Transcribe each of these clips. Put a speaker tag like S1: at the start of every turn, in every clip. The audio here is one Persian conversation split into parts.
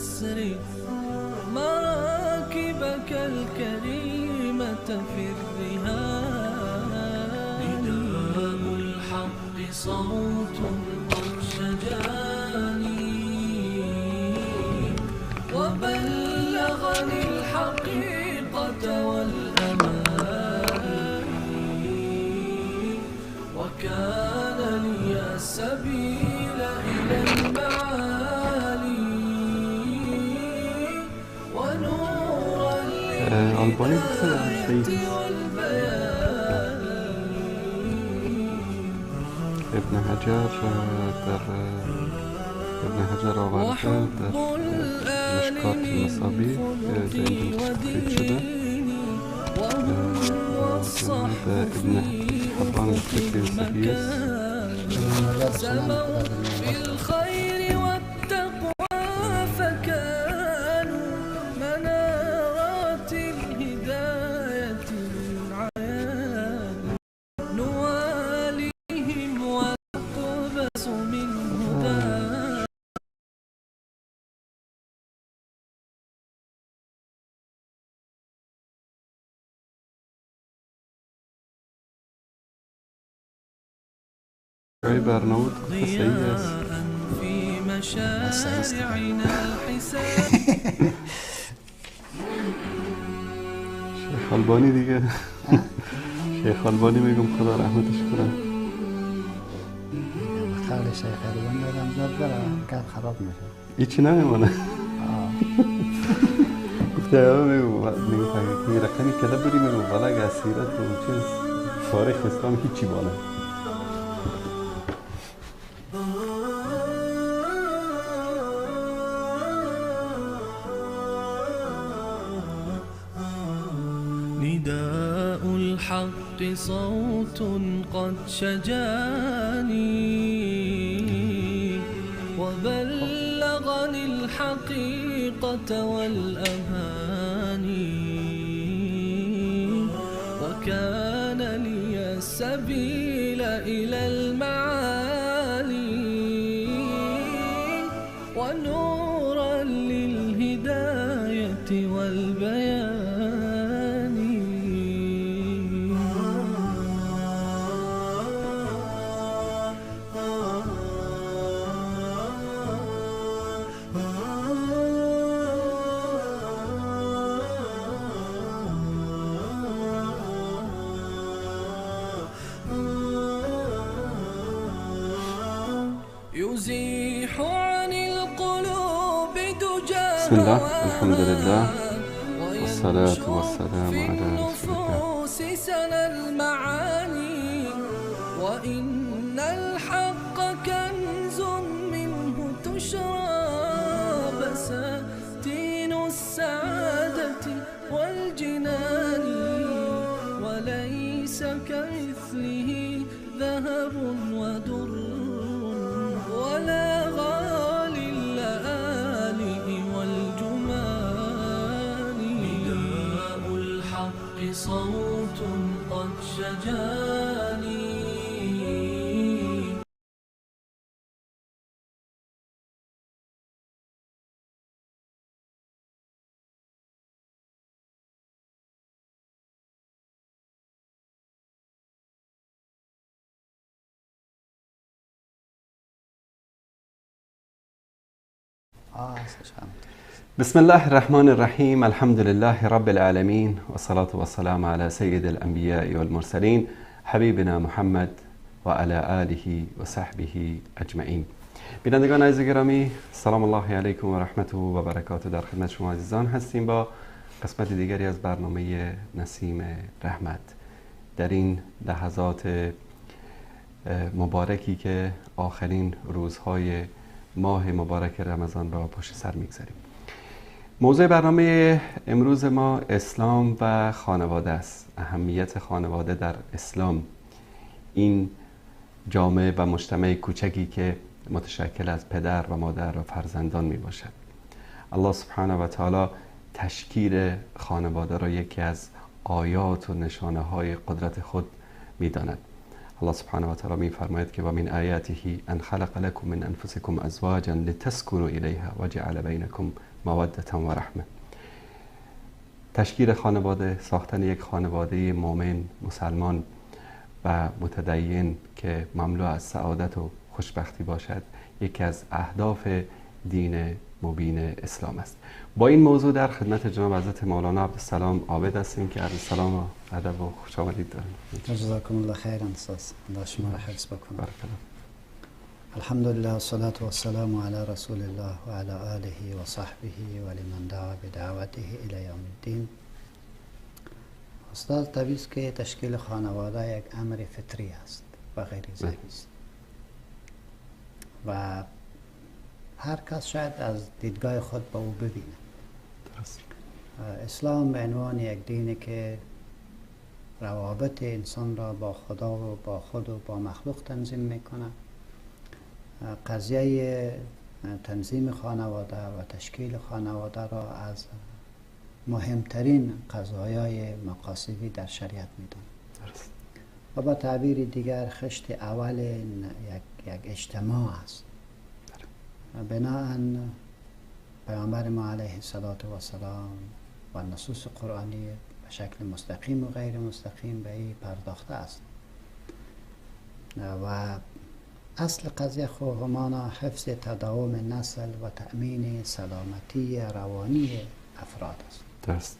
S1: الأسر مراكبك الكريمة في الرهان. نداء الحق صوت قد شجاني وبلغني الحقيقة والأمان، وكان لي السبيل إلى المعالي ونورا للهداية والبيان.
S2: ابن حجر در ابن حجر آورده در مشکات المصابیح در این تخریج شده. به ابن حبان گفته که صحیح است. برنامه گفته صحیح است. شیخ البانی دیگه، شیخ البانی میگم خدا رحمتش کنه.
S3: خیلی شیخ البانی آدم زاد بره کار خراب میشه،
S2: هیچی نمیمونه. گفته میگم رقمی کده بری، میگم والا اگه سیرت و چیز تاریخ اسلام هیچی بالا.
S1: نداء الحق صوت قد شجاني وبلغني الحقيقة والأماني، وكان لي السبيل إلى المعالي ونورا للهداية والبيان. يزيح عن القلوب دجاها.
S2: بسم الله، الحمد لله، والصلاة والسلام على رسول الله.
S1: سنا المعاني وإن الحق كنز منه تشرى بساتين السعادة والجنان، وليس كمثله ذهب ودر ولا غالي اللآلئ والجمان. نداء الحق صوت قد شجاني.
S2: بسم الله الرحمن الرحیم، الحمد لله رب العالمین، والصلاة والسلام على سید الانبیاء والمرسلین حبیبنا محمد و علی آله و صحبه اجمعین. بینندگان عزیز گرامی، سلام الله علیکم و رحمته و برکاته. در خدمت شما عزیزان هستیم با قسمت دیگری از برنامه نسیم رحمت. در این لحظات مبارکی که آخرین روزهای ماه مبارک رمضان را پشت سر میگذاریم، موضوع برنامه امروز ما اسلام و خانواده است. اهمیت خانواده در اسلام، این جامعه و مجتمع کوچکی که متشکل از پدر و مادر و فرزندان می باشد. الله سبحانه و تعالی تشکیل خانواده را یکی از آیات و نشانه های قدرت خود می داند. الله سبحانه و تعالی می‌فرماید که و من آیاته ان خلق لكم من انفسكم ازواجا لتسكنوا الیها وجعل بینکم موده و رحمه. تشکیل خانواده، ساختن یک خانواده مؤمن، مسلمان و متدین که مملو از سعادت و خوشبختی باشد، یکی از اهداف دین مبین اسلام است. با این موضوع در خدمت جناب حضرت مولانا عبدالسلام عابد هستیم که عرض سلام و ادب و خوش آمدید داریم.
S3: جزاکم الله خیرا استاد، الله شما را حفظ بکنه.
S2: بارک الله.
S3: الحمدلله والصلاة والسلام علی رسول الله و علی آله و صحبه و لمن دعا بدعوته الی یوم الدین. استاد، طبیعی است که تشکیل خانواده یک امر فطری است و غریزی است و هر کس شاید از دیدگاه خود به او ببینه.
S2: درست.
S3: اسلام به عنوان یک دینی که روابط انسان را با خدا و با خود و با مخلوق تنظیم میکنه، قضیه تنظیم خانواده و تشکیل خانواده را از مهمترین قضایای مقاصدی در شریعت میداند.
S2: درست.
S3: و با تعبیر دیگر خشت اول یک اجتماع است. بناءً پیامبر ما علیه الصلاة والسلام و نصوص قرآنی به شکل مستقیم و غیر مستقیم به این پرداخته است و اصل قضیه خو همانا حفظ تداوم نسل و تأمین سلامتی روانی افراد است.
S2: درست.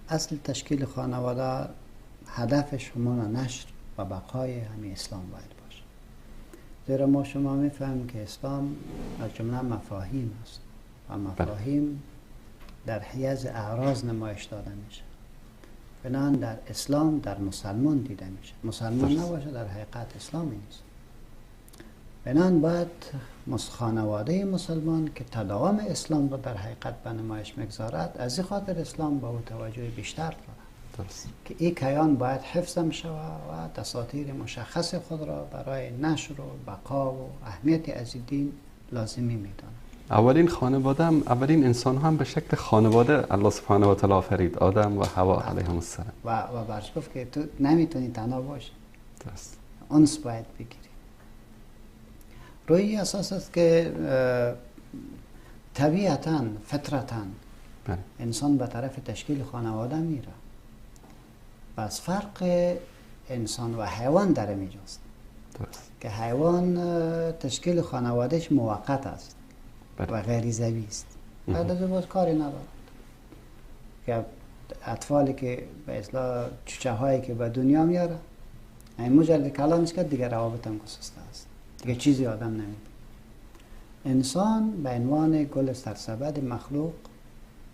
S3: اصل تشکیل خانواده هدفش همانا نشر و بقای همین اسلام باید باشه. زیرا ما شما میفهمیم که اسلام از جمله مفاهیم است و مفاهیم در حیز اعراض نمایش داده میشه. بنابراین در اسلام در مسلمان دیده میشه. مسلمان نباشه در حقیقت اسلامی نیست. بنابراین باید خانواده مسلمان که تداوم اسلام را در حقیقت به نمایش میگذارد، از این خاطر اسلام با او توجه بیشتر دارد.
S2: درست.
S3: که این کیان باید حفظ شود و دساتیر مشخص خود را برای نشر و بقا و اهمیت از این دین لازمی میداند.
S2: اولین خانواده هم، اولین انسان هم به شکل خانواده الله سبحانه و تعالی آفرید، آدم و حوا علیهم السلام.
S3: و برش گفت که تو نمیتونی تنها باشی.
S2: درست.
S3: انس باید بگیری. روی اساس است که طبیعتاً فطرتاً انسان به طرف تشکیل خانواده میره. پس فرق انسان و حیوان در اینجاست.
S2: درست.
S3: که حیوان تشکیل خانوادهش موقت است و غریزوی است. بعد از باز کاری ندارد که اطفالی که به اصطلاح چوچه هایی که به دنیا میاره، این مجرد کلامش که دیگه روابط هم گسسته است، دیگه چیزی آدم نمیده. انسان به عنوان گل سرسبد مخلوق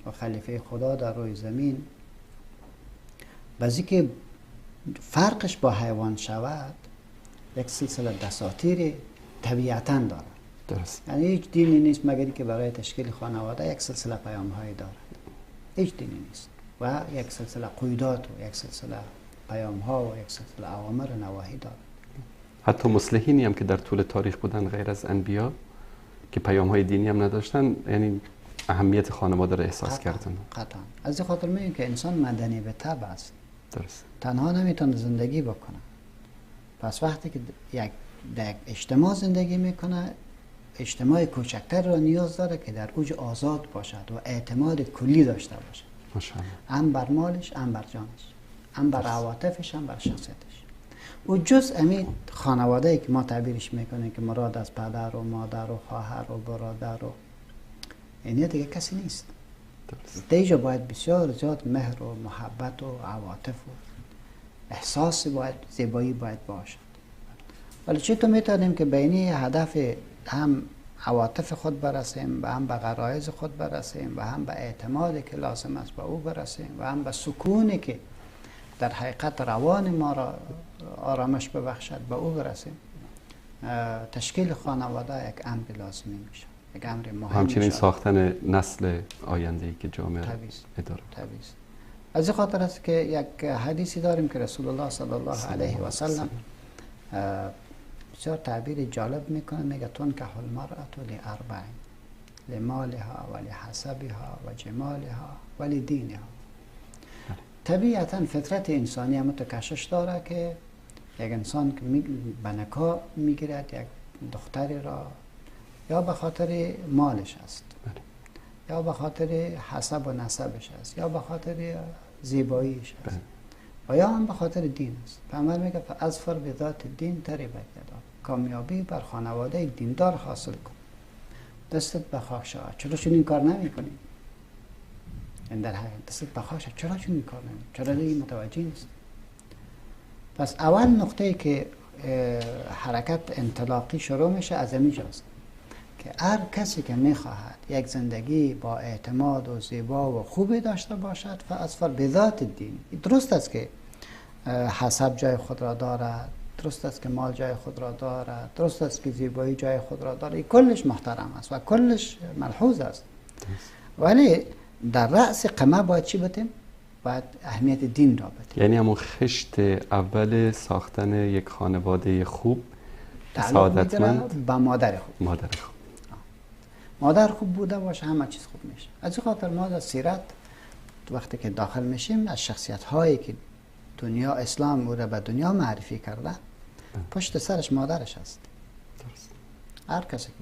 S3: و خلیفه خدا در روی زمین، بعضی که فرقش با حیوان شود، یک سلسله دساتیر طبیعتاً دارد.
S2: درست.
S3: یعنی هیچ دینی نیست مگر که برای تشکیل خانواده یک سلسله پیام هایی دارد. هیچ دینی نیست و یک سلسله قیودات و یک سلسله پیام ها و یک سلسله اوامر و نواهی دارد.
S2: حتی مصلحینی هم که در طول تاریخ بودن غیر از انبیا که پیام های دینی هم نداشتن، یعنی اهمیت خانواده را احساس کردن.
S3: قطعا. از این خاطر میگم که انسان مدنی به طبع است.
S2: درست.
S3: تنها نمیتونه زندگی بکنه. پس وقتی که یک در اجتماع زندگی میکنه، اجتماع کوچکتر را نیاز داره که در اوج آزاد باشد و اعتماد کلی داشته باشد.
S2: ماشاءالله.
S3: هم بر مالش، هم بر جانش، هم بر عواطفش، هم بر شخصیتش. و جز امی خانواده ای که ما تعبیرش میکنیم که مراد از پدر و مادر و خواهر و برادر و اینه دیگه کسی نیست. دیجا باید بسیار زیاد مهر و محبت و عواطف و احساس باید، زیبایی باید باشد. ولی چطور میتونیم که بینی هدف هم عواطف خود برسیم و هم به غرایز خود برسیم و هم به اعتمادی که لازم است به او برسیم و هم به سکونی که در حقیقت روان ما را آرامش ببخشد به او برسیم، تشکیل خانواده یک امر لازمی میشه، یک امر مهم.
S2: همچنین ساختن نسل آینده‌ای که جامعه اداره.
S3: طبیعی است. از این خاطر است که یک حدیثی داریم که رسول الله صلی الله علیه و سلم بسیار تعبیر جالب میکنه، میگه تنکح المرأة لأربع، لمالها و لحسبها و جمالها و لدینها. طبیعتا فطرت انسانی هم تو کشش داره که یک انسان که به نکاح میگیرد یک دختری را، یا به خاطر مالش است، یا به خاطر حسب و نسبش است، یا به خاطر زیباییش است، و یا هم به خاطر دین است. پیامبر میگه فاظفر بذات الدین تربت یداک، کامیابی بر خانواده دیندار حاصل کن، دستت به خاک شود. چرا چون این کار نمیکنی؟ این در حقیقت دستت به خاک شود، چرا چون این کار نمیکنی؟ چرا دیگه متوجه نیست؟ پس اول نقطه که حرکت انطلاقی شروع میشه از اینجاست که هر کسی که میخواهد یک زندگی با اعتماد و زیبا و خوبی داشته باشد، فاظفر بذات الدین. درست است که حسب جای خود را دارد، درست است که مال جای خود را دارد، درست است که زیبایی جای خود را دارد، کلش محترم است و کلش ملحوظ است، ولی در رأس قمه باید چی بتیم؟ باید اهمیت دین را بدیم.
S2: یعنی همون خشت اول ساختن یک خانواده خوب سعادتمند
S3: به مادر خوب.
S2: مادر خوب.
S3: مادر خوب بوده باشه همه چیز خوب میشه. از این خاطر ما در سیرت وقتی که داخل میشیم از شخصیت هایی که دنیا اسلام او را به دنیا معرفی کرده، پشت سرش مادرش است.
S2: درست.
S3: هر کسی که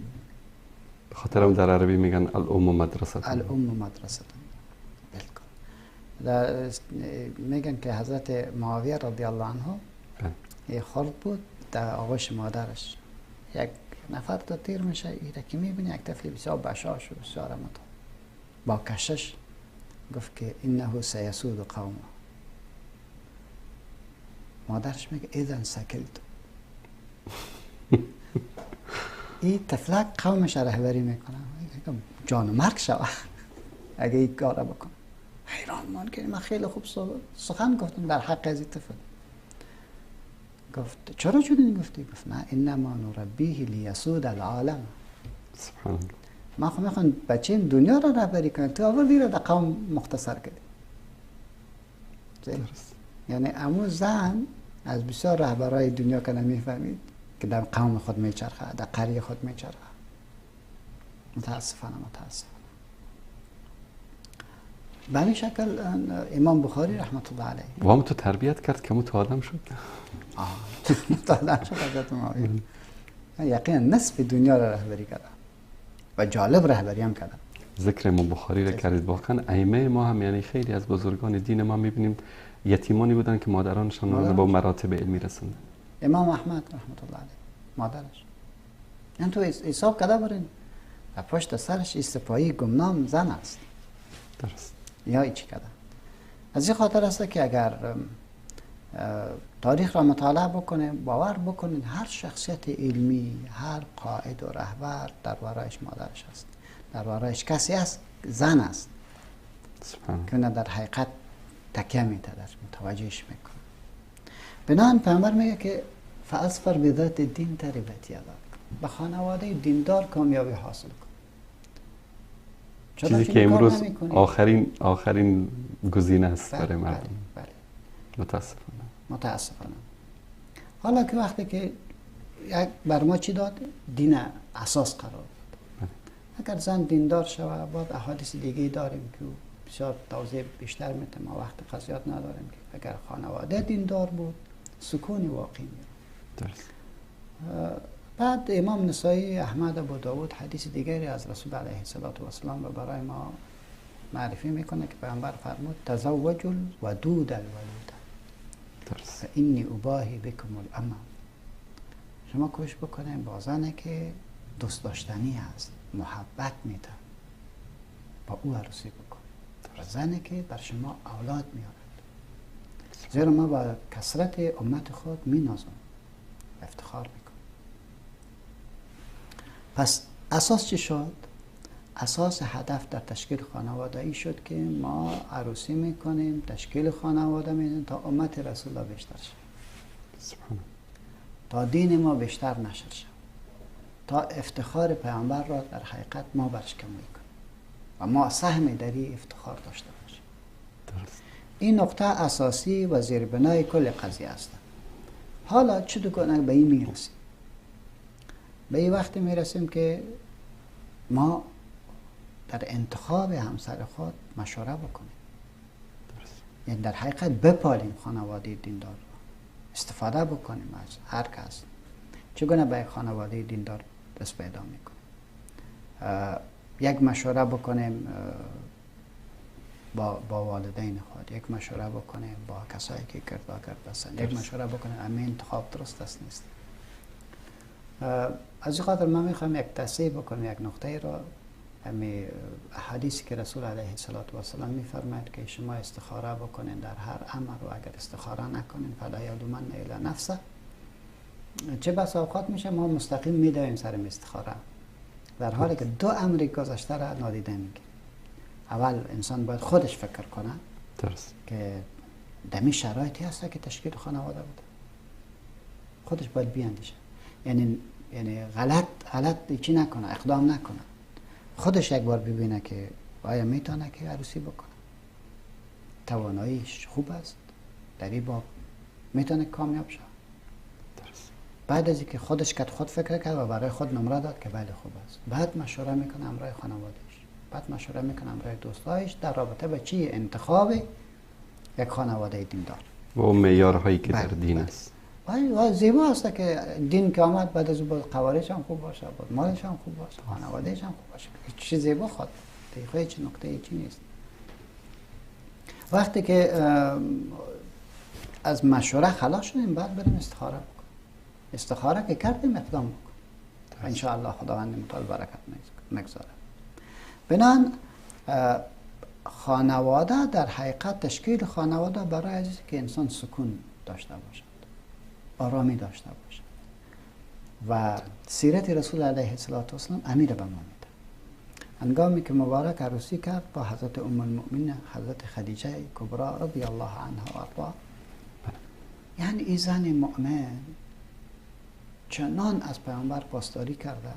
S2: به خاطرم در عربی میگن الام مدرسه.
S3: الام مدرسه. بالکل. میگن که حضرت معاویه رضی الله عنه یه خرد بود در آغوش مادرش، یک نفر تا تیر میشه، ایره که میبینه یک طفل بسیار بشاش و بسیار متا با کشش گفت که انه سیسود قومه. مادرش میگه اذن سکلت. این طفلک قومش رهبری میکنه، جان و مرگ شوه اگه این کار بکنه. حیران مان که من خیلی خوب سخن گفتم در حق از این طفل. گفت چرا چنین گفتی؟ گفت نه، انما نربیه لیسود العالم.
S2: سبحان الله.
S3: من خب میخوام بچه دنیا را رهبری کنم، تو آوردی را در قوم مختصر کردی.
S2: درست.
S3: یعنی امو زن از بسیار رهبرای دنیا که نمیفهمید که در قوم خود میچرخه، در قریه خود میچرخه. متاسفانه متاسفانه. به همین شکل امام بخاری رحمت الله علیه
S2: و هم تو تربیت کرد که مو تو آدم شد.
S3: تو آدم شد حضرت معاویه. یقینا نصف دنیا را رهبری کرد و جالب رهبری هم کرد.
S2: ذکر امام بخاری را کردید، واقعا ائمه ما هم، یعنی خیلی از بزرگان دین ما میبینیم یتیمانی بودن که مادرانشان را با مراتب علمی رسوندن.
S3: امام احمد رحمت الله علیه مادرش، یعنی تو حساب کرده برین و پشت سرش سپاهی گمنام زن است.
S2: درست.
S3: یا چی کرده؟ از این خاطر است که اگر تاریخ را مطالعه بکنیم، باور بکنین هر شخصیت علمی، هر قائد و رهبر در ورایش مادرش است، در ورایش کسی است، زن است که نه در حقیقت تکیه میده، متوجهش میکنه. بنابراین پیامبر میگه که فاظفر بذات الدین تربت یداک، به خانواده دیندار کامیابی حاصل کن.
S2: چیزی که امروز آخرین گزینه است برای مردم.
S3: بله.
S2: متاسفانه.
S3: متاسفانه. حالا که وقتی که یک بر ما چی داد؟ دین اساس قرار داد. اگر زن دیندار شود، بعد احادیث دیگه داریم که بسیار توضیح بیشتر میده، ما وقت قضیات نداریم که اگر خانواده دیندار بود سکون واقعی میاد.
S2: درست.
S3: بعد امام نسائی، احمد، ابو داود حدیث دیگری از رسول علیه الصلاة والسلام را برای ما معرفی میکنه که پیامبر فرمود تزوجوا الودود الولود فانی اباهی بکم الامم. شما کوشش بکنین با زنی که دوست داشتنی هست، محبت میده، با او عروسی بکن، زنی که بر شما اولاد میارد. زیرا ما با کثرت امت خود مینازم، افتخار میکنم. پس اساس چی شد؟ اساس هدف در تشکیل خانواده ای شد که ما عروسی میکنیم، تشکیل خانواده میکنیم تا امت رسول الله بیشتر شد، تا دین ما بیشتر نشر شد، تا افتخار پیامبر را در حقیقت ما برش کم میکنیم و ما سهم در این افتخار داشته باشیم.
S2: درست.
S3: این نقطه اساسی و زیربنای کل قضیه است. حالا چطور به این میرسیم؟ به این وقت میرسیم که ما در انتخاب همسر خود مشوره بکنیم.
S2: درست.
S3: یعنی در حقیقت بپالیم خانواده دیندار رو. استفاده بکنیم از هر کس، چگونه به یک خانواده دیندار دست پیدا میکنیم. یک مشوره بکنیم با والدین خود، یک مشوره بکنیم با کسایی که گرداگرد هستند، یک مشوره بکنیم اما انتخاب درست است نیست. از این خاطر من میخوام یک تصحیح بکنم یک نقطه را، همی حدیثی که رسول علیه الصلاة والسلام میفرماید که شما استخاره بکنین در هر امر و اگر استخاره نکنین فلا یلومن الا نفسه. چه بس اوقات میشه ما مستقیم میدهیم سر استخاره، در حالی که دو امر گذشته را نادیده میگیریم. اول انسان باید خودش فکر کنه،
S2: درست،
S3: که دمی شرایطی هست که تشکیل خانواده بوده، خودش باید بیاندیشه، یعنی غلط چی نکنه، اقدام نکنه، خودش یک بار ببینه که آیا میتونه که عروسی بکنه، تواناییش خوب است در این باب، میتونه کامیاب شد.
S2: درست.
S3: بعد از اینکه خودش کت خود فکر کرد و برای خود نمره داد که بله خوب است، بعد مشوره میکنه همراه خانوادهش، بعد مشوره میکنه همراه دوستایش در رابطه با چی؟ انتخاب یک خانواده دیندار
S2: و معیارهایی که در دین است.
S3: و زیبا است که دین که آمد بعد از اون قوارش هم خوب باشه، بعد مالش هم خوب باشه، خانوادهش هم خوب باشه، چیز زیبا خود دیگه هیچ نکته چی نیست. وقتی که از مشوره خلاص شدیم بعد بریم استخاره بکنیم. استخاره که کردیم اقدام بکنیم، ان شاء الله خداوند متعال برکت میگذاره. بنان خانواده در حقیقت تشکیل خانواده برای عزیز که انسان سکون داشته باشد، آرامی داشته باشد. و سیرت رسول علیه الصلاة والسلام امیر به ما میده. هنگامی که مبارک عروسی کرد با حضرت ام المؤمنین حضرت خدیجه کبرا رضی الله عنها و ارضاها، یعنی این زن مؤمن چنان از پیامبر پاسداری کرده،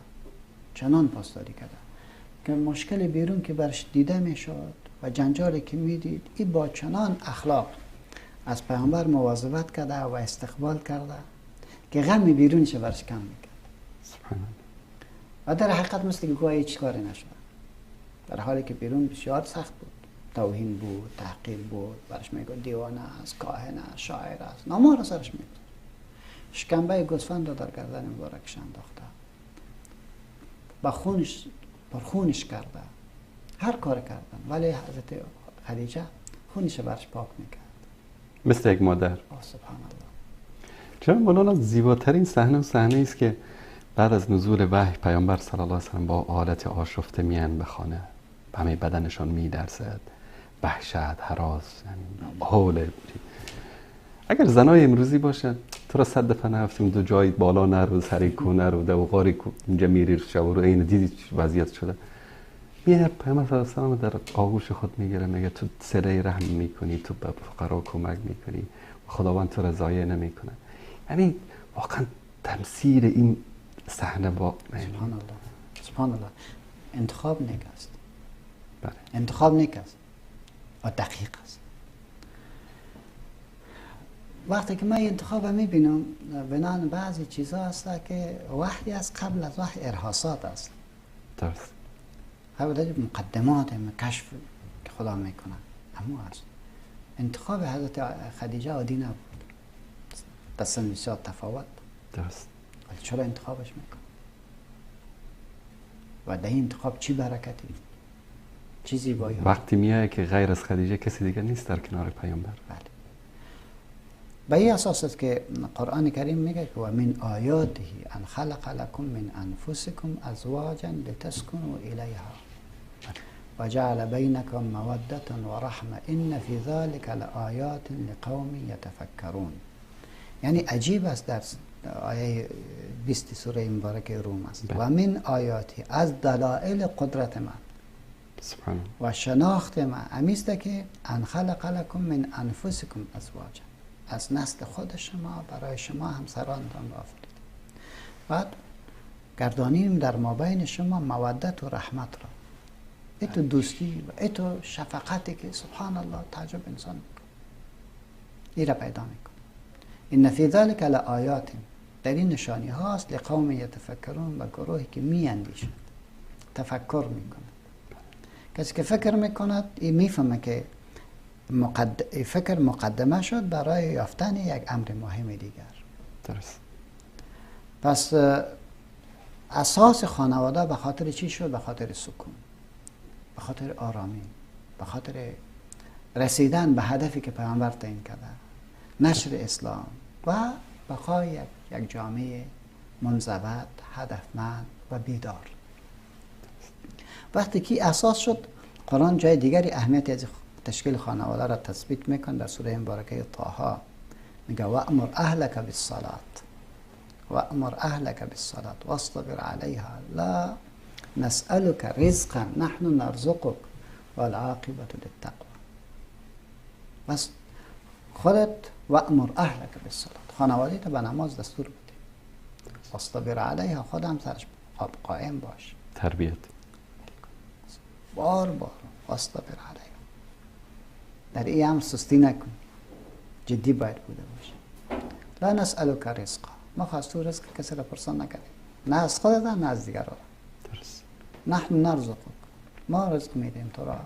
S3: چنان پاسداری کرده که مشکل بیرون که برش دیده میشد و جنجالی که میدید، این با چنان اخلاق از پیامبر مواظبت کرده و استقبال کرده که غم بیرونش برش کم میکرد.
S2: سبحان الله.
S3: و در حقیقت مثل که گویا هیچ کاری نشده، در حالی که بیرون بسیار سخت بود، توهین بود، تحقیر بود، برش میگه دیوانه است، کاهن است، شاعر است، نامه را سرش میگه. شکنبه گوسفند را در گردن مبارکش انداخته، با خونش پرخونش کرده، هر کار کردن، ولی حضرت خدیجه خونش برش پاک میکرد
S2: مثل یک مادر.
S3: سبحان الله.
S2: چرا مولانا زیباترین صحنه و صحنه است که بعد از نزول وحی پیامبر صلی الله علیه و سلم با حالت آشفته میان به خانه، همه بدنشان می‌لرزد، وحشت، هراس، یعنی حول. اگر زنای امروزی باشن تو را صد دفعه نرفتیم دو جای بالا نرو، سری کو نرو، دو غاری کو اینجا میری شب رو اینو دیدی وضعیت شده. میاد پیامبر صلی الله علیه و سلم در آغوش خود میگیره، میگه تو صله رحم میکنی، تو به فقرا کمک میکنی، خداوند تو را ضایع نمیکنه. یعنی واقعا تمثیل این صحنه با
S3: سبحان الله، سبحان الله. انتخاب نیک است.
S2: بله.
S3: انتخاب نیک است و دقیق است. وقتی که من انتخاب میبینم، بنان بعضی چیزها هست که وحی است، قبل از وحی ارهاصات است.
S2: درست.
S3: قبل مقدمات کشف که خدا میکنه همون است. انتخاب حضرت خدیجه عادی نبود، در سن بسیار تفاوت.
S2: درست.
S3: ولی چرا انتخابش میکنه؟ و در این انتخاب چی برکتی؟ چی زیبایی؟
S2: وقتی میایه که غیر از خدیجه کسی دیگه نیست در کنار پیامبر.
S3: بله. به این اساس است که قرآن کریم میگه که و من آیاته ان خلق لكم من انفسکم ازواجا لتسکنوا الیها و جعل بینکم موده و رحمه ان فی ذلک لآیات لقوم یتفکرون. یعنی عجیب است، در آیه 20 سوره مبارک روم است. و من آیاتی، از دلائل قدرت من
S2: سبحان
S3: و شناخت من امیست که ان خلق لكم من انفسکم ازواجا، از نسل خود شما برای شما همسرانتان را آفرید. بعد گردانیم در مابین شما مودت و رحمت را، ایتو دوستی و ایتو شفقتی که سبحان الله تعجب انسان میکنه، این را پیدا میکنه. ان فی ذلک لآیات، در این نشانی هاست لقوم یتفکرون، و گروهی که میاندیشند، تفکر میکند. کسی که فکر میکند این میفهمه که فکر مقدمه شد برای یافتن یک امر مهم دیگر.
S2: درست.
S3: پس اساس خانواده به خاطر چی شد؟ به خاطر سکون، به خاطر آرامی، به خاطر رسیدن به هدفی که پیامبر تعیین کرده، نشر اسلام و بقای یک جامعه منضبط، هدفمند و بیدار. وقتی که اساس شد، قرآن جای دیگری اهمیت از تشکیل خانواده را تثبیت میکنه. در سوره مبارکه طه میگه وامر اهلک بالصلاة وامر اهلک بالصلاة واصطبر علیها لا نسألك رزقا نحن نرزقك والعاقبة للتقوى. بس خودت وامر اهلک بالصلاة، خانواده تا به نماز دستور بده، واصطبر علیها، خودم سرش قائم باش،
S2: تربیت
S3: بار بار واصطبر علیها، در این هم سستی نکن، جدی باید بوده باشه. لا نسألك رزقا، ما خواستو رزق کسی را پرسان نکردیم، نه از خودت نه از دیگران.
S2: درست.
S3: نحن نرزقك، ما رزق میدیم تو را،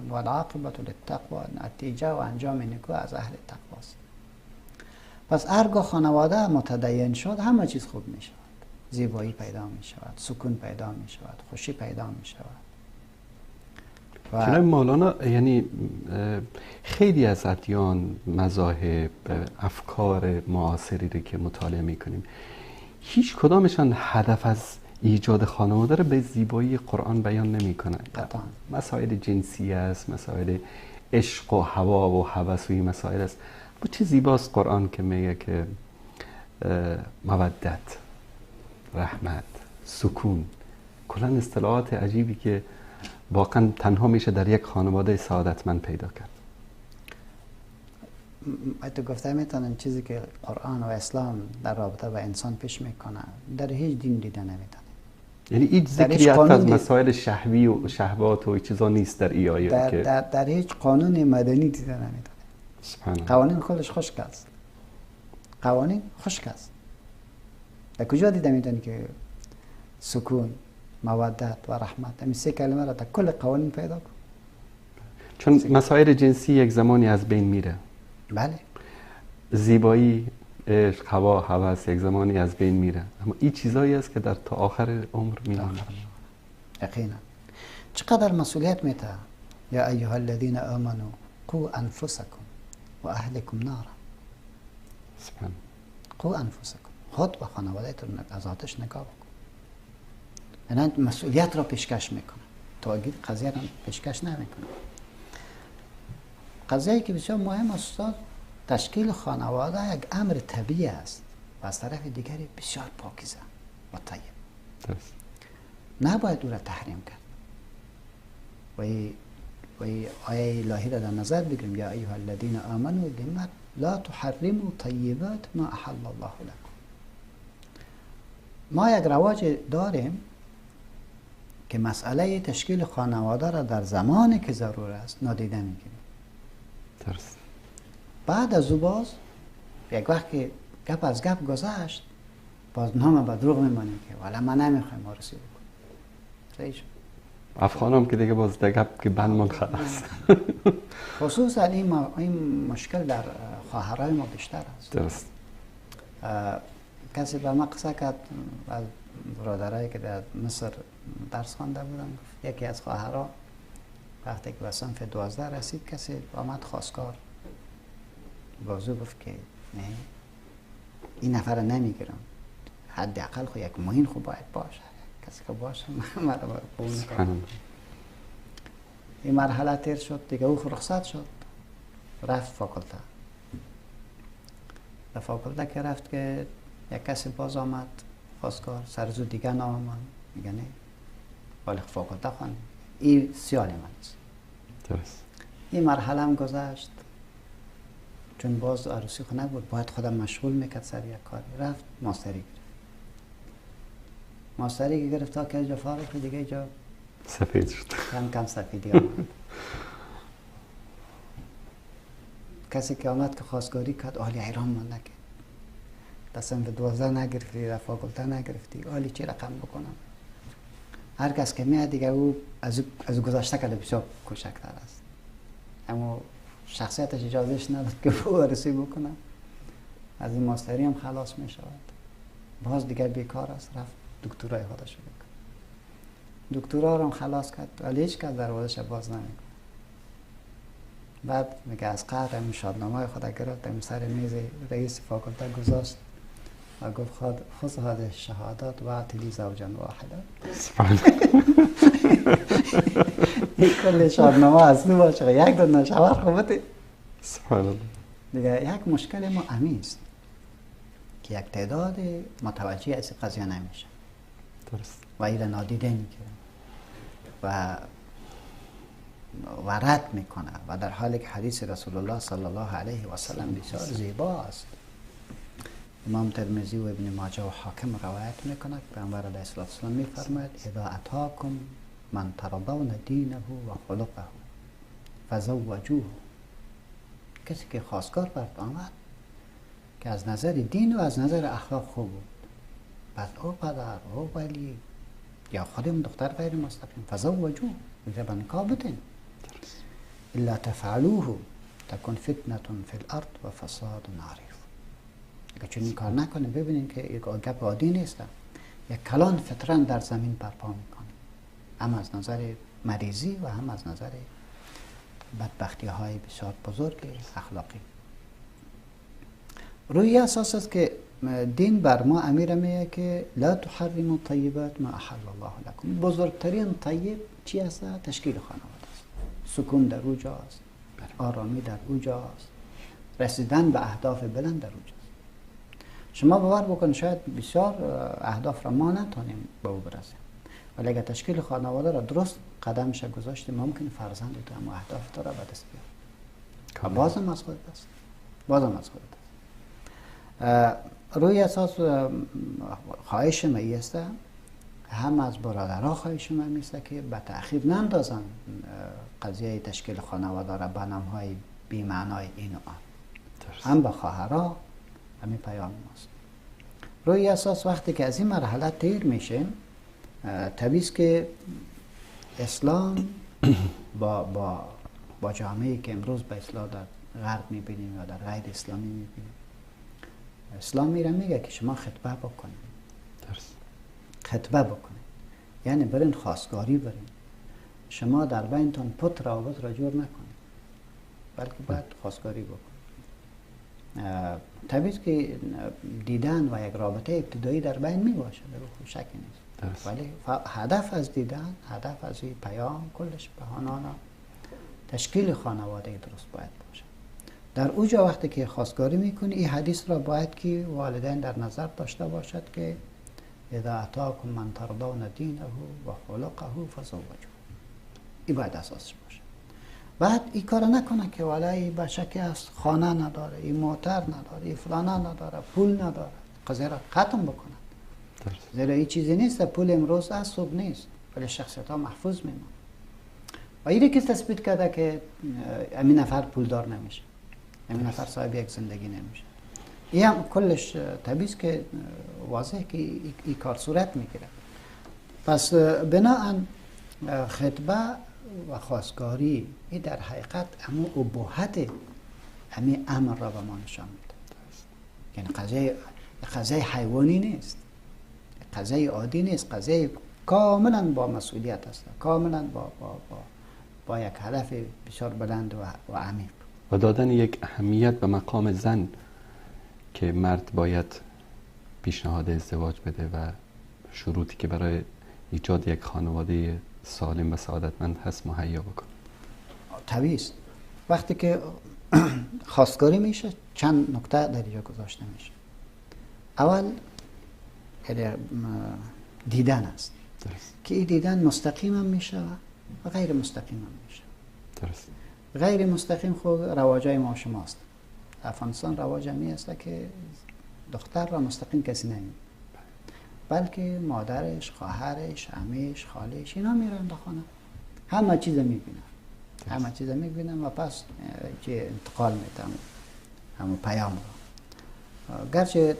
S3: والعاقبة للتقوى، نتیجه و انجام نیکو از اهل تقواست. پس هرگاه خانواده متدین شد همه چیز خوب می شود، زیبایی پیدا می شود، سکون پیدا می شود، خوشی پیدا می شود.
S2: جناب مولانا، یعنی خیلی از ادیان، مذاهب، افکار معاصری رو که مطالعه میکنیم، هیچ کدامشان هدف از ایجاد خانواده رو به زیبایی قرآن بیان نمیکنن. مسائل جنسی است، مسائل عشق و هوا و هوس و این مسائل است. با چه زیباست قرآن که میگه که مودت، رحمت، سکون، کلا اصطلاحات عجیبی که واقعا تنها میشه در یک خانواده سعادتمند پیدا کرد.
S3: تو گفته میتونم چیزی که قرآن و اسلام در رابطه با انسان پیش میکنه در هیچ دین دیده نمیتونه.
S2: یعنی هیچ ذکری از مسائل شهوی و شهوات و چیزا نیست در ای آیه که
S3: در هیچ قانون مدنی دیده نمیتونه.
S2: سبحان.
S3: قوانین خودش خشک است. قوانین خشک است. در کجا دیده میتونی که سکون، مودت و رحمت، همین سه کلمه را در کل قوانین پیدا کن؟
S2: چون مسائل جنسی یک زمانی از بین میره.
S3: بله.
S2: زیبایی، عشق، هوا، هوس یک زمانی از بین میره، اما این چیزایی است که در تا آخر عمر میمونه.
S3: یقینا. چقدر مسئولیت میته. یا ایها الذین آمنوا قوا انفسکم و اهلکم نارا.
S2: سبحان.
S3: قوا انفسکم، خود و خانواده‌تون از آتش نگاه بکن. یعنی مسئولیت را پیشکش میکنه، تا قضیه را پیشکش نمیکنه. قضیه که بسیار مهم است، تشکیل خانواده یک امر طبیعی است و از طرف دیگری بسیار پاکیزه و طیب.
S2: درست.
S3: نباید او را تحریم کرد. و آیه الهی را در نظر بگیریم، یا ایها الذین آمنوا لما لا تحرموا طیبات ما احل الله لكم. ما یک رواج داریم که مسئله تشکیل خانواده را در زمانی که ضرور است نادیده میگیریم.
S2: درست.
S3: بعد از او باز یک وقت که گپ از گپ گذشت، باز نام به دروغ میمانیم که والا ما نمیخوایم عروسی بکنیم. صحیح شد.
S2: افغانم که دیگه باز دیگه گپ که بندمان خلاص.
S3: خصوصا این مشکل در خواهرای ما بیشتر است.
S2: درست.
S3: کسی به ما قصه کرد از برادرایی که در مصر درس خوانده بودن، گفت یکی از خواهرها وقتی که به صنف 12 رسید کسی آمد خواستگار، بازو گفت که نه این نفر رو نمیگیرم، حداقل خو یک معین خو باید باشه، کسی که باشه مرا قبول کنه. این مرحله تیر شد دیگه، او رخصت شد رفت فاکولته. در فاکولته که رفت که یک کسی باز آمد خواستگار، سرزو دیگه نآمد، میگه نه ولی فاکولته خواند، این سیال من است.
S2: درست.
S3: این مرحله هم گذشت، چون باز عروسی خو نبود، باید خودم مشغول میکرد سر یک کاری. رفت ماستری گرفت. ماستری گرفت تا که جا فارغ دیگه جا
S2: سفید شد.
S3: کم کم سفیدی آمد. کسی که آمد که خواستگاری کرد، عالی حیران مانده که در صنف 12 نگرفتی، در فاکولته نگرفتی، عالی چی رقم بکنم؟ هر کس که میاد دیگه او از گذشته کرده بسیار کوچکتر است. اما شخصیتش اجازهش نداد که وارسی بکنه. از این ماستری هم خلاص می شود. باز دیگر بیکار است، رفت دکترای خودش رو بکنه. دکترا رو هم خلاص کرد ولی هیچ کس دروازه‌اش باز نمیکنه. بعد میگه از قهر همین شادنامه خود گرفت، همین سر میز رئیس فاکولته گذاشت و گفت خذ هذه الشهادات و اعطني زوجا واحدا. این کل شادنامه از نو باشه، یک دونه شوهر خو بده.
S2: سبحان الله.
S3: دیگه یک مشکل ما امیست که یک تعداد متوجه از قضیه نمیشه.
S2: درست.
S3: و این نادیده میگیره و رد میکنه، و در حالی که حدیث رسول الله صلی الله علیه و سلم بسیار زیبا است. امام ترمذی و ابن ماجه و حاکم روایت میکنه که پیامبر علیه الصلاة والسلام میفرماید اذا اتاکم من ترضون دینه و خلقه فزوجوه. کسی که خواستگار برات آمد که از نظر دین و از نظر اخلاق خوب بود، بعد او پدر او ولی یا خودم دختر غیر مستقیم، فزوجوه، میگه به نکاح بتین. الا تفعلوه تکن فتنة فی الارض و فساد عریض. اگه چنین کار نکنه، ببینین که یک گپ عادی نیست، یک کلان فترن در زمین برپا میکنه، هم از نظر مریضی و هم از نظر بدبختی های بسیار بزرگ اخلاقی. روی اساس است که دین بر ما امیر میگه که لا تحرموا الطیبات ما احل الله لكم. بزرگترین طیب چی است؟ تشکیل خانواده است. سکون در اوجا است، آرامی در اوجا است، رسیدن به اهداف بلند در اوجا است. شما باور بکنید شاید بسیار اهداف را ما نتونیم به او برسیم، ولی اگر تشکیل خانواده را درست قدمش گذاشتیم، ممکن فرزند تو هم اهداف تو را به دست بیاره. بازم از خودت است، بازم از خودت است. روی اساس خواهش ما است، هم از برادرها خواهش ما است که به تأخیر نندازن قضیه تشکیل خانواده را به نام‌های بی‌معنای این و آن، هم به خواهرها همین پیام ماست. روی اساس وقتی که از این مرحله تیر میشیم، طبیعی است که اسلام با جامعه که امروز به اصلاح در غرب میبینیم یا در غیر اسلامی میبینیم، اسلام میره میگه که شما خطبه بکنید. خطبه بکنید یعنی برین خواستگاری برین، شما در بینتون پت روابط را جور نکنید، بلکه باید خواستگاری بکنید. طبیعی که دیدن و یک رابطه ابتدایی در بین می باشه، در شکی نیست، ولی هدف از دیدن، هدف از این پیام کلش بهانانا تشکیل خانواده درست باید باشه. در اوجا وقتی که خواستگاری میکنی، این حدیث را باید که والدین در نظر داشته باشد که اذا اتاکم من ترضون دینه و خلقه فزوجوه. این باید اساسش باشه. بعد این کار نکنه که والای بچه که از خانه نداره، این موتر نداره، این فلانه نداره، پول نداره، قضیه را ختم بکنه. زیرا این چیزی نیست، پول امروز از صبح نیست، ولی شخصیت ها محفوظ میمونه. و اینه که تثبیت کرده که امین نفر پولدار نمیشه، امین نفر صاحب یک زندگی نمیشه. این هم کلش طبیعی است که واضح که این کار صورت میگیره. پس بناهن خطبه و خواستگاری این در حقیقت امو ابهت امی امر را به ما نشان میده. یعنی قضیه حیوانی نیست، قضیه عادی نیست، قضیه کاملا با مسئولیت است، کاملا با یک هدف بسیار بلند و عمیق.
S2: و دادن یک اهمیت به مقام زن که مرد باید پیشنهاد ازدواج بده و شروطی که برای ایجاد یک خانواده سالم و سعادتمند هست مهیا بکنه.
S3: طبیعی است. وقتی که خواستگاری میشه چند نکته در اینجا گذاشته میشه. اول دیدن است.
S2: درست.
S3: که این دیدن مستقیم هم میشه و غیر مستقیم هم میشه.
S2: درست.
S3: غیر مستقیم خود رواجای ما شماست. افغانستان رواج همی است که دختر را مستقیم کسی نمیبینه، بلکه مادرش، خواهرش، عمه‌اش، خالش اینا میرن در خانه، همه چیز میبینن، همه چیز میبینن و پس که انتقال میدن همون پیام را. گرچه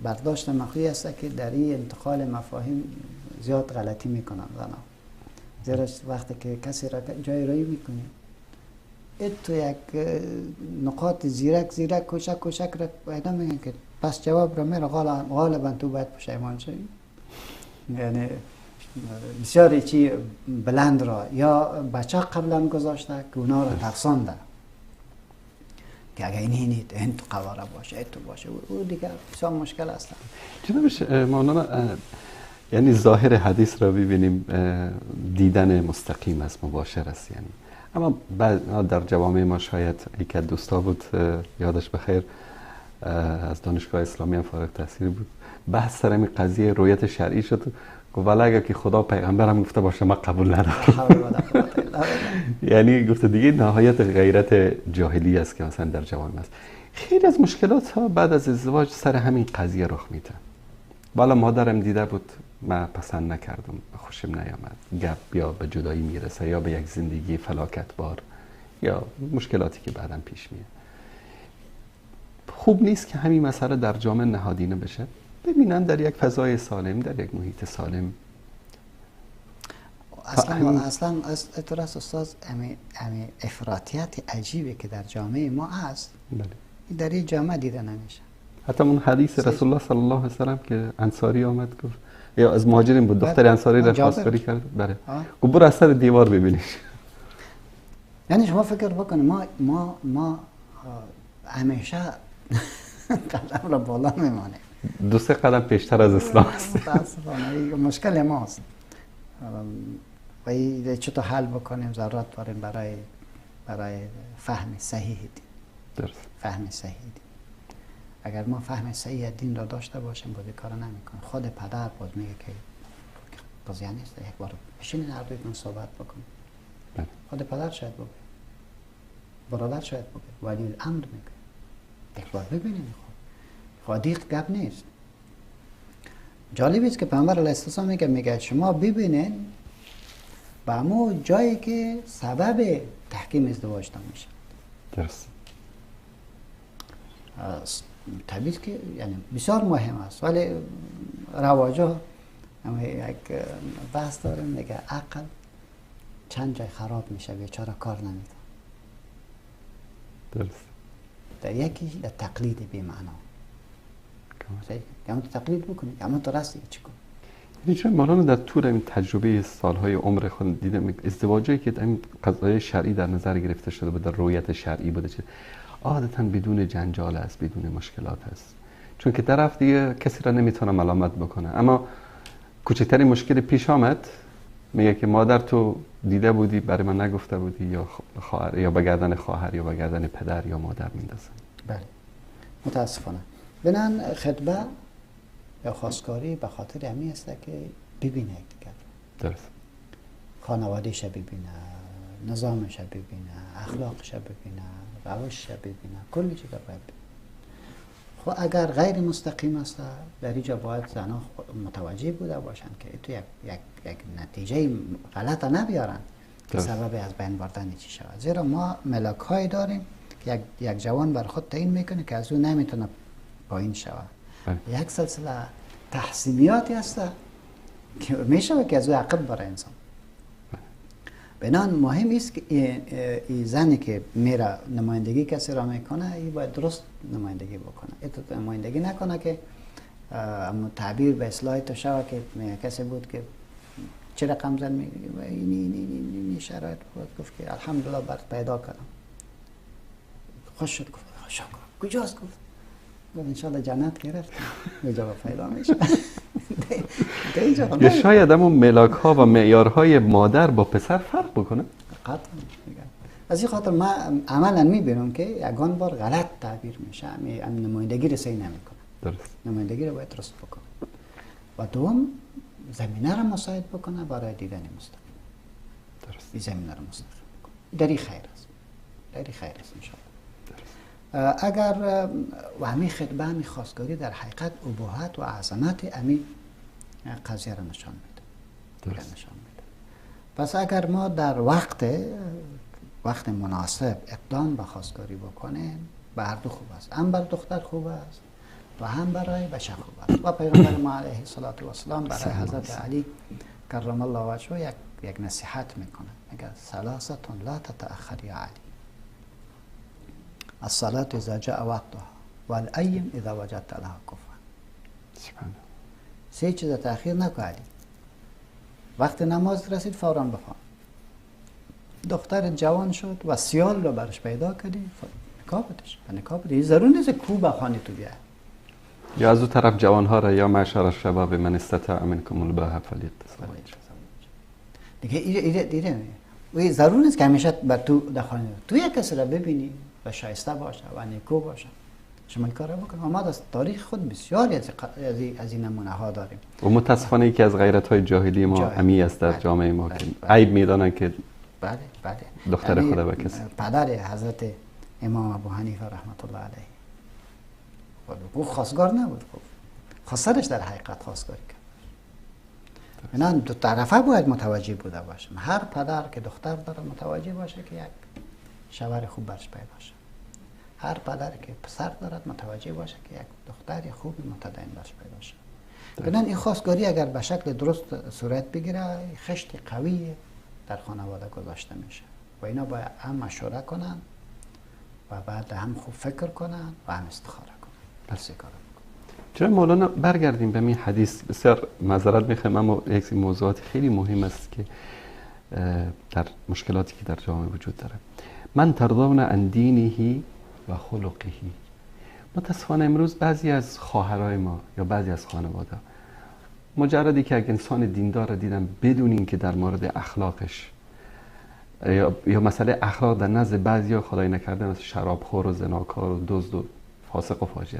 S3: برداشت مخوی است که در این انتقال مفاهیم زیاد غلطی میکنن زنها، زیرا وقتی که کسی را جای رایی میکنی تو یک نقاط زیرک زیرک کوچک کوچک را پیدا میگن که پس جواب را میره غالبا تو باید پشیمان شوی. یعنی بسیار چی بلند را یا بچه قبلا گذاشته که اونا را ترسانده که اگه این این تو قواره باشه تو باشه او دیگر بسیار مشکل است.
S2: جناب مولانا، یعنی ظاهر حدیث را ببینیم دیدن مستقیم است، مباشر است، یعنی اما بعد در جوامع ما شاید یک دوستا بود یادش بخیر از دانشگاه اسلامی هم فارغ تحصیل بود، بحث سر همین قضیه رویت شرعی شد، گفت ولی اگر که خدا پیغمبرم گفته باشه من قبول ندارم. یعنی گفت دیگه نهایت غیرت جاهلی است که مثلا در جوامع است. خیلی از مشکلات ها بعد از ازدواج سر همین قضیه رخ میده. والا مادرم دیده بود من پسند نکردم، خوشم نیامد، گپ یا به جدایی میرسه یا به یک زندگی فلاکت بار یا مشکلاتی که بعدم پیش میاد. خوب نیست که همین مسئله در جامعه نهادینه بشه، ببینن در یک فضای سالم، در یک محیط سالم.
S3: اصلا اصلا استاد امی افراطیت عجیبی که در جامعه ما هست، بله، در این جامعه دیده نمیشه.
S2: حتی اون حدیث رسول الله صلی الله علیه و سلم که انصاری آمد گفت، یا از مهاجرین بود، دختر انصاری را خواستگاری کرد، بله، گفت برو از سر دیوار ببینیش.
S3: یعنی شما فکر بکنید ما همیشه قدم را بالا میمانیم،
S2: دو سه قدم پیشتر از اسلام است.
S3: متاسفانه مشکل ماست و چطور حل بکنیم ضرورت داریم برای فهم صحیح دین.
S2: درست.
S3: فهم صحیح دین. اگر ما فهم صحیح دین را داشته باشیم باز کار نمیکنه. خود پدر باز میگه که قضیه نیست، یک بار بشینین هر دویتون صحبت بکنید. خود پدر شاید بگه، برادر شاید بگه، ولی الامر میگه یک بار ببینیم. خب دیق گپ نیست. جالب است که پیامبر علیه السلام میگه شما ببینین به همو جایی که سبب تحکیم ازدواجتان میشه.
S2: درست.
S3: طبیعی که یعنی بسیار مهم است، ولی رواجه یک بحث داریم میگه عقل چند جای خراب میشه بیچاره کار نمیده.
S2: درست.
S3: در یکی در تقلید بی معنا. یا تو تقلید بکنی یا تو راست چی کنی.
S2: یعنی چون مولانا در طول این تجربه سالهای عمر خود دیدم ازدواجایی که این قضایای شرعی در نظر گرفته شده بود، در رویت شرعی بوده، چه عادتا بدون جنجال است، بدون مشکلات است، چون که طرف دیگه کسی را نمیتونه ملامت بکنه. اما کوچکترین مشکل پیش آمد میگه که مادر تو دیده بودی برای من نگفته بودی، یا خواهر، یا به گردن خواهر یا به گردن پدر یا مادر میندازن.
S3: بله متاسفانه بنان خطبه یا خواستگاری به خاطر همی است که ببینه دیگر.
S2: درست.
S3: خانواده‌اش ببینه، نظامش ببینه، اخلاقش ببینه، روشش ببینه، کلی چیز باید ببینه. خب اگر غیر مستقیم است در اینجا باید زنها متوجه بوده باشند که تو یک نتیجه غلط نبیارن که سبب از بین بردن چی شود. زیرا ما ملاک های داریم که یک جوان بر خود تعیین میکنه که از او نمیتونه پایین شود. یک سلسله تحسینیاتی هست که میشه که از او عقب بره انسان. بنان مهم است که این زنی که میره نمایندگی کسی را میکنه، این باید درست نمایندگی بکنه. این نمایندگی نکنه که تعبیر به اصلاح تو شود که کسی بود که چه رقم زن میگه این این این این شرایط بود، گفت که الحمدلله برات پیدا کردم. خوش شد، گفت شکر. کجاست؟ گفت انشالله جنت گرفت، جواب پیدا میشه.
S2: یا شاید همون ملاک ها و معیارهای مادر با پسر فرق بکنه.
S3: قطعا. از این خاطر من عملا میبینم که یگان بار غلط تعبیر میشه، نمایندگی رو صحیح نمیکنه.
S2: درست.
S3: نمایندگی رو باید درست بکنه و دوم زمینه رو مساعد بکنه برای دیدن مستقیم.
S2: درست.
S3: این زمینه رو مستقیم بکنه. در این خیر است. در این خیر است انشالله. اگر و همی خطبه همی خواستگاری در حقیقت ابهت و عظمت همی قضیه را نشان میده.
S2: درست.
S3: نشان میده. پس اگر ما در وقت مناسب اقدام به خواستگاری بکنیم به هر دو خوب است، هم بر دختر خوب است و هم برای بچه خوب است. و پیغمبر ما علیه الصلاة والسلام برای حضرت علی کرم الله وجهه یک نصیحت میکنه، میگه ثلاثة لا تتأخر یا علی. الصلاة اذا جاء وقتها والأیم اذا وجدت لها کفوا. سه چیز تأخیر نکن علی. وقت نماز رسید فوراً بخوان. دختر جوان شد و سیال رو برش پیدا کردی، نکاح بدش. نکاح بده. ضرور نیست کو بخوانی تو بیا.
S2: یا از اون طرف جوانها را یا معشر الشباب من استطاع منکم الباء فلیتزوج.
S3: دیگه ایره و ضرور نیست که همیشه بر تو در خانه تو یک کسی را ببینی و شایسته باشه و نیکو باشه، شما این کار را بکن. ما از تاریخ خود بسیاری از این نمونه ها داریم
S2: و متاسفانه یکی از غیرت های جاهلی ما همی است در جامعه ما که عیب میدانند که
S3: بله بله
S2: دختر خدا به کسی.
S3: پدر حضرت امام ابو حنیفه رحمت الله علیه او خواستگار نبود، خب خواسترش در حقیقت خواستگاری کرد. اینا دو طرفه باید متوجه بوده باشم. هر پدر که دختر داره متوجه باشه که یک شوهر خوب برش پیدا شه، هر پدر که پسر دارد متوجه باشه که یک دختر خوب متدین برش پیدا شه. بنابراین این خواستگاری اگر به شکل درست صورت بگیره، خشت قوی در خانواده گذاشته میشه و اینا باید هم مشوره کنن و بعد هم خوب فکر کنن و هم استخاره کنن. پس کارو
S2: چرا مولانا برگردیم به این حدیث، بسیار معذرت میخوایم اما یک موضوعات خیلی مهم است که در مشکلاتی که در جامعه وجود داره. من ترضون عن دینه و خلقه. متاسفانه امروز بعضی از خواهرای ما یا بعضی از خانواده مجردی که یک انسان دیندار را دیدن بدون اینکه در مورد اخلاقش یا مسئله اخلاق در نزد بعضیا خدای نکرده مثل شرابخور و زناکار و دزد و فاسق و فاجر،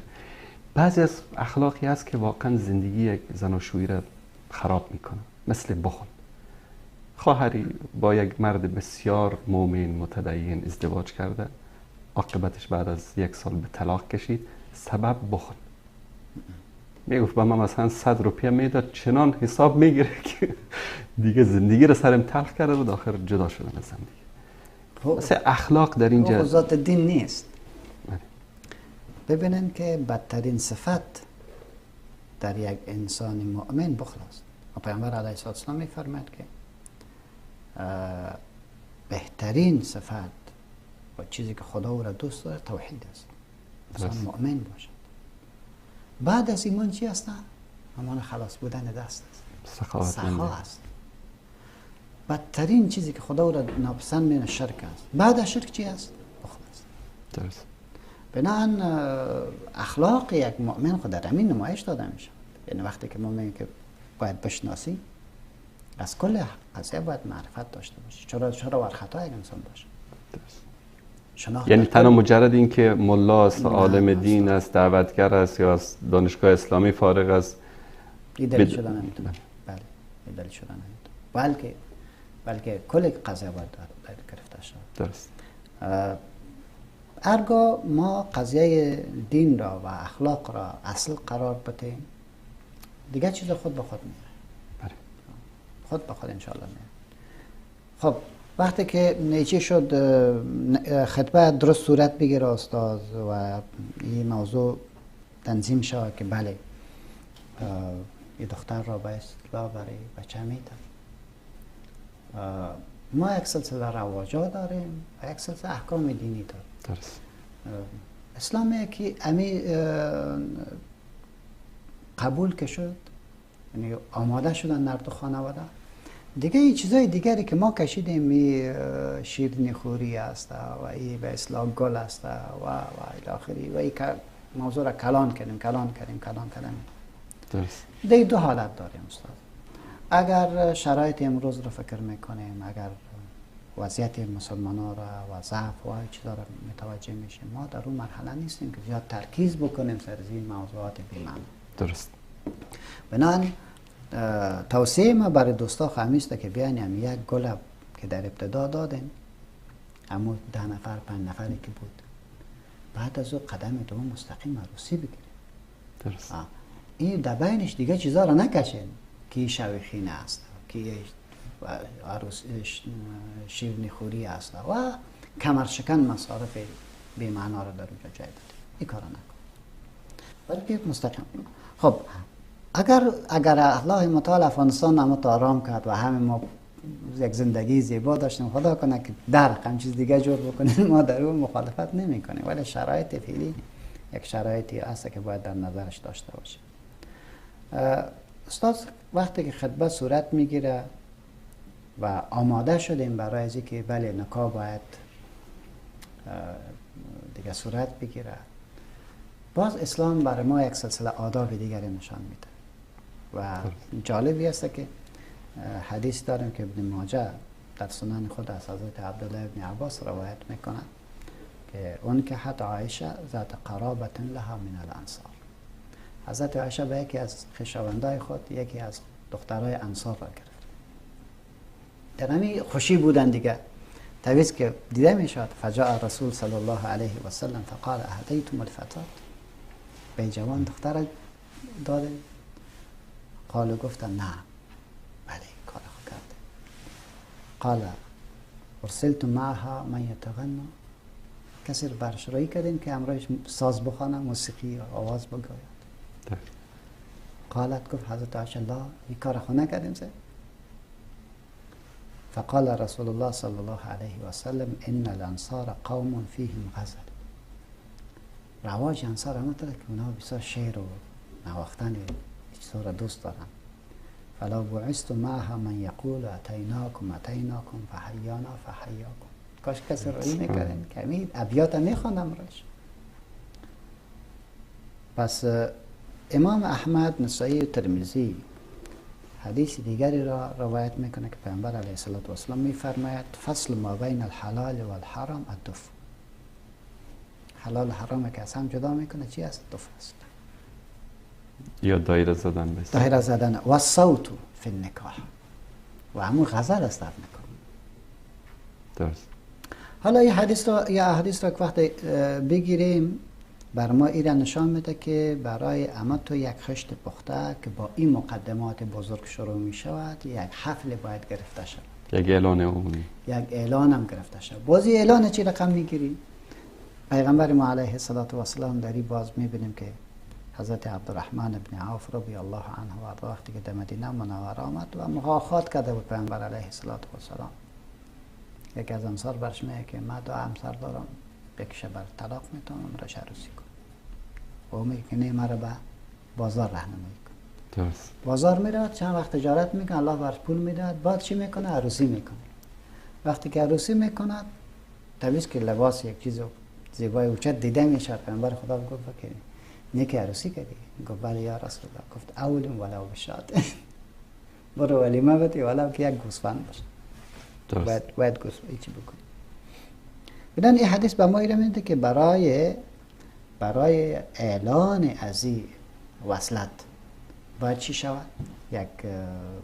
S2: بعضی از اخلاقی هست که واقعا زندگی یک زناشویی را خراب میکنه، مثل بخل. خواهری با یک مرد بسیار مؤمن متدین ازدواج کرده، عاقبتش بعد از یک سال به طلاق کشید، سبب بخل. میگفت به من مثلا 100 روپیه میداد، چنان حساب میگیره که دیگه زندگی رو سرم تلخ کرده بود، آخر جدا شدن از زندگی. مثل اخلاق در اینجا
S3: ذات دین نیست. ببینن که بدترین صفت در یک انسان مؤمن بخل است. و پیامبر علیه السلام میفرماید که بهترین صفت و چیزی که خدا او را دوست داره توحید است. انسان مؤمن باشد. بعد از ایمان چی است؟ همان خلاص بودن دست است، سخا است. بدترین چیزی که خدا او را ناپسند می‌داند شرک است. بعد از شرک چی است؟ بخل است.
S2: درست.
S3: بنابراین اخلاق یک مؤمن خود در همین نمایش داده میشه. یعنی وقتی که ما میگیم که باید بشناسی، از کل قضیه باید معرفت داشته باشی. چرا ور خطا یک انسان باشه؟
S2: درست. یعنی تنها مجرد این که ملا است، عالم دین است، دعوتگر است یا از دانشگاه اسلامی فارغ است،
S3: این دلیل شده نمیتونه. بله، این دلیل شده نمیتونه. بلکه کل قضیه باید گرفته شود.
S2: درست.
S3: ارگاه ما قضیه دین را و اخلاق را اصل قرار بدیم، دیگه چیز خود به خود میاره.
S2: بله.
S3: خود به خود انشالله میاره. خب وقتی که نیچه شد خطبه درست صورت بگیره استاد و این موضوع تنظیم شد که بله این دختر را به اصطلاح برای بچه میده، ما یک سلسله رواجا داریم و یک سلسله احکام دینی داریم.
S2: درست.
S3: اسلام که امی قبول که شد، یعنی آماده شدن در دو خانواده، دیگه این چیزای دیگری که ما کشیدیم، می شیرینی خوری است و این به اصطلاح گل است و الی آخری و این موضوع را کلان کردیم.
S2: درست.
S3: دیگه دو حالت داریم استاد. اگر شرایط امروز رو فکر میکنیم، اگر وضعیت مسلمان ها را و ضعف و چیزا را متوجه میشیم، ما در اون مرحله نیستیم که زیاد ترکیز بکنیم سر این موضوعات بی‌معنی.
S2: درست.
S3: بنابراین توصیه ما برای دوستا خواهیم است که بیاین هم یک گل که در ابتدا دادیم، همون 10 نفر 5 نفری که بود، بعد از او قدم دوم مستقیم عروسی بگیریم.
S2: درست.
S3: این در بینش دیگه چیزا را نکشین که شوخینه است، که عروس شیرینی خوری است و کمرشکن مصارف بی معنا را در اونجا جای بده. این کارا نکن، بلکه مستقیم. خب اگر الله متعال افغانستان هم آرام کرد و همه ما یک زندگی زیبا داشتیم، خدا کنه که در رقم چیز دیگه جور بکنیم، ما در اون مخالفت نمی کنیم، ولی شرایط فعلی یک شرایطی است که باید در نظرش داشته باشیم. استاد وقتی که خطبه صورت میگیره و آماده شدیم برای از اینکه بله نکاح باید دیگه صورت بگیره، باز اسلام برای ما یک سلسله آداب دیگری نشان میده و جالبی است که حدیث داریم که ابن ماجه در سنن خود از حضرت عبدالله ابن عباس روایت میکنه که اون که حتی عایشه ذات قرابت لها من الانصار، حضرت عایشه به یکی از خویشاوندای خود یکی از دخترای انصار را گرفت. در همین خوشی بودن دیگه، طبیعی که دیده میشد. فجاء رسول صلی الله علیه و سلم فقال اهدیتم الفتات، به جوان دختر داده؟ قالو گفتن نه، بله کار خود کرده. قال ارسلتم معها من یتغنى، کسی رو برش رایی کردیم که همراهش ساز بخوانه، موسیقی آواز بگوید. قالت گفت حضرت عایشه لا، این کار خود نکردیم. فقال رسول الله صلی الله علیه و سلم ان الانصار قوم فیهم غزل. رواج انصار همه که اونها بسیار شعر و نواختن چیزها را دوست دارن. فلو بعثت معها من یقول اتیناکم اتیناکم فحیانا فحیاکم، کاش کسی رایی میکردن که همین ابیات میخوندم راش. پس امام احمد، نسائی و ترمذی حدیث دیگری را روایت میکنه که پیامبر علیه الصلاة والسلام میفرماید فصل ما بین الحلال والحرام الدف. حلال و حرام که از هم جدا میکنه چی است؟ دف است.
S2: یا دایره زدن بس.
S3: دایره زدن و صوت فی النکاح، و همون غزل است در نکاح.
S2: درست.
S3: حالا یه حدیث را یا حدیث را که وقتی بگیریم بر ما ایران نشان میده که برای اما تو یک خشت پخته که با این مقدمات بزرگ شروع می شود یک حفل باید گرفته شود،
S2: یک اعلان عمومی،
S3: یک اعلان هم گرفته شود. بازی اعلان چی رقم میگیری؟ پیغمبر ما علیه الصلاة والسلام در این باز میبینیم که حضرت عبدالرحمن بن عوف رضی الله عنه و وقتی که در مدینه منوره آمد و مخاخات کرده بود پیغمبر علیه الصلاة والسلام، یکی از انصار برش میگه که من دو همسر دارم، یکیش بر طلاق میتونم راش عروسی کن. و میگه که نه، مرا به بازار راهنمایی کن.
S2: درست.
S3: بازار میره، چند وقت تجارت میکنه، الله برش پول میدهد، بعد چی میکنه؟ عروسی میکنه. وقتی که عروسی میکنه، طبیعی که لباس یک چیز زیبای اوچت دیده میشه. پیامبر خدا گفت که نیک عروسی کردی؟ گفت بله یا رسول الله. گفت اولم ولو بشات، برو ولیمه بده ولو که یک گوسفند باشه.
S2: درست.
S3: باید گوسفند چی بکنی. بدن این حدیث به ما میده که برای اعلان از این وصلت باید چی شود؟ یک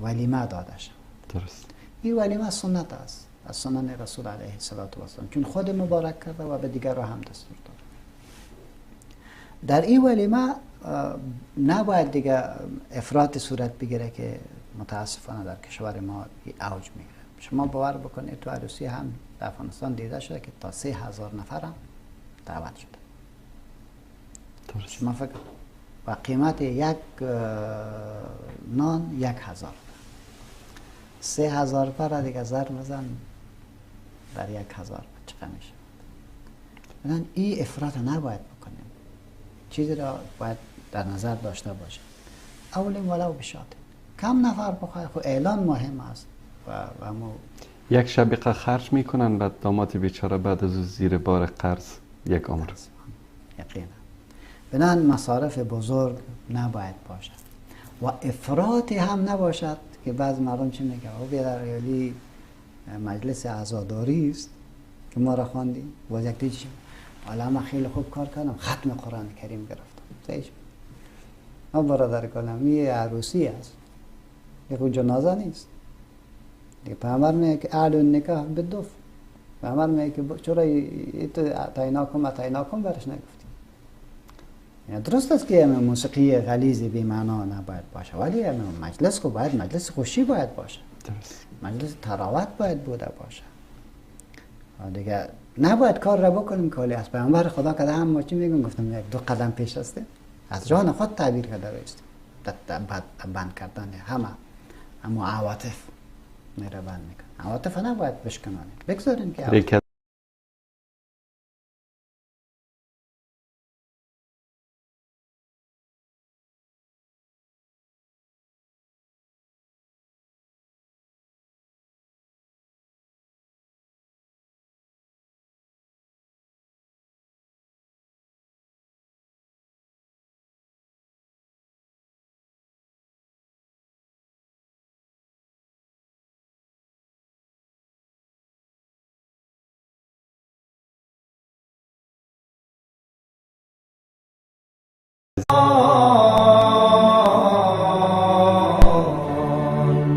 S3: ولیمه داده شود.
S2: درست.
S3: این ولیمه سنت است، از سنن رسول علیه الصلاة والسلام، چون خود مبارک کرده و به دیگر را هم دستور داده. در این ولیمه نباید دیگه افراط صورت بگیره که متاسفانه در کشور ما اوج میگیره. شما باور بکنید تو عروسی هم در افغانستان دیده شده که تا 3000 نفر هم دعوت شده.
S2: درست.
S3: شما فکر و قیمت یک نان 1000، 3000 پر دیگه ضرب بزن در 1000 چقدر میشه؟ مثلا این افراط نباید بکنیم، چیزی را باید در نظر داشته باشه. اولین ولو بشات کم نفر بخواه، خب اعلان مهم است و
S2: یک شبیقه خرج میکنن و داماد بیچاره بعد از زیر بار قرض یک عمر.
S3: یقینا بنان مصارف بزرگ نباید باشد و افراطی هم نباشد که بعض مردم چی میگه، او بیادر ریالی مجلس عزاداری است که ما را خواندیم باز یک دیگه حالا من خیلی خوب کار کردم، ختم قرآن کریم گرفتم. ما برادر کنم یه عروسی است، یک جنازه نیست. دیگه پیامبر میگه که اهل النکاح بالدف، پیامبر میگه که چرا اتیناکم اتیناکم برش نگفتی؟ یعنی درست است که موسیقی غلیظ بی معنا نباید باشه، ولی مجلس خب باید مجلس خوشی باید باشه،
S2: درست.
S3: مجلس تراوت باید بوده باشه. دیگه نباید کار را بکنیم که ولی از پیامبر خدا که هم ما چی میگم، گفتم یک دو قدم پیش هستیم، از جان خود تعبیر کرده رایستیم بند کردن همه اما عواطف. مهربان میکنه. عواطف نباید بشکنانیم، بگذاریم که